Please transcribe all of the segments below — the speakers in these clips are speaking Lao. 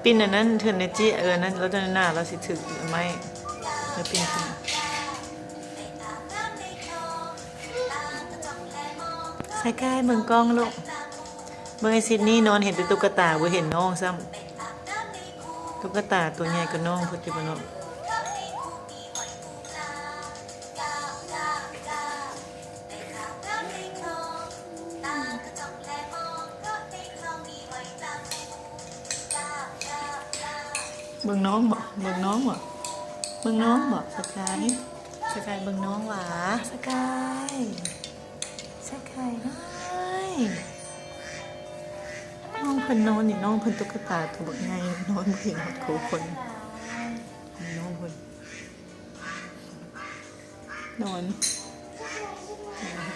ປິ່ນອັນນັ້ນເຖິງໃນຈີ້ ເອີ ອັນນັ້ນ ລາວຈະໜ້າ ລາວຊິຖືກໄມ້ ແລ້ວປິ່ນຂຶ້ນ. ສະກາຍ ເບິ່ງກ້ອງລູກ ເບິ່ງໄອ້ຊິດນີ່ນອນເຫັນແຕ່ຕຸກກະຕາ ບໍ່ເຫັນນ້ອງຊ້ຳ. ຕຸກກະຕາຕົວໃຫຍ່ກວ່ານ້ອງພຸ້ນຕິ ບໍ່ນ້ອງ. ເບິ່ງນ້ອງບໍ? ເບິ່ງນ້ອງບໍ? ເບິ່ງນ້ອງບໍ? ສະກາຍ ສະກາຍເບິ່ງນ້ອງຫວາ? ສະກາຍ ສະກາຍ ນ້ອງເພິ່ນນອນນີ້ ນ້ອງເພິ່ນຕຸກກະຕາຕົວບັກໃຫຍ່ ນອນບໍ່ເຫັນຮອດໂຄຄົນ. ນ້ອງເພິ່ນ ນອນ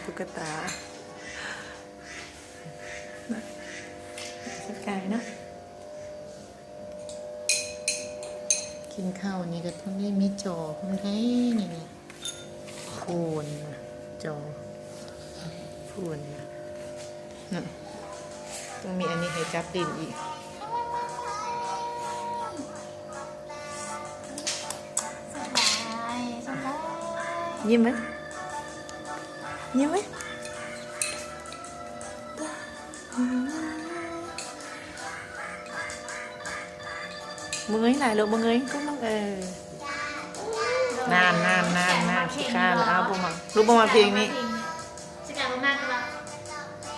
ຕຸກກະຕາ ສະກາຍເນາະ. ກິນເຂົ້ານີ້ກໍຕ້ອງໄດ້ມີຈໍພ້ອມໃດ໋ ນີ້ ນີ້ ໂພນນະ ຈໍໂພນນະ ນະ ຕ້ອງມີອັນນີ້ໃຫ້ຈັບຫຼິ້ນອີກ. ສະບາຍ ສະບາຍ ຍິ້ມໄວ້ ຍິ້ມໄວ້. ບໍ່ເງີຍຫຼາຍລູກ ບໍ່ເງີຍ ກົ້ມລົງ ເອີ ນັ້ນໆໆໆ ຊິກາລະ ເອົາ ບໍ່ມັກ ລູກບໍ່ມັກເພງນີ້.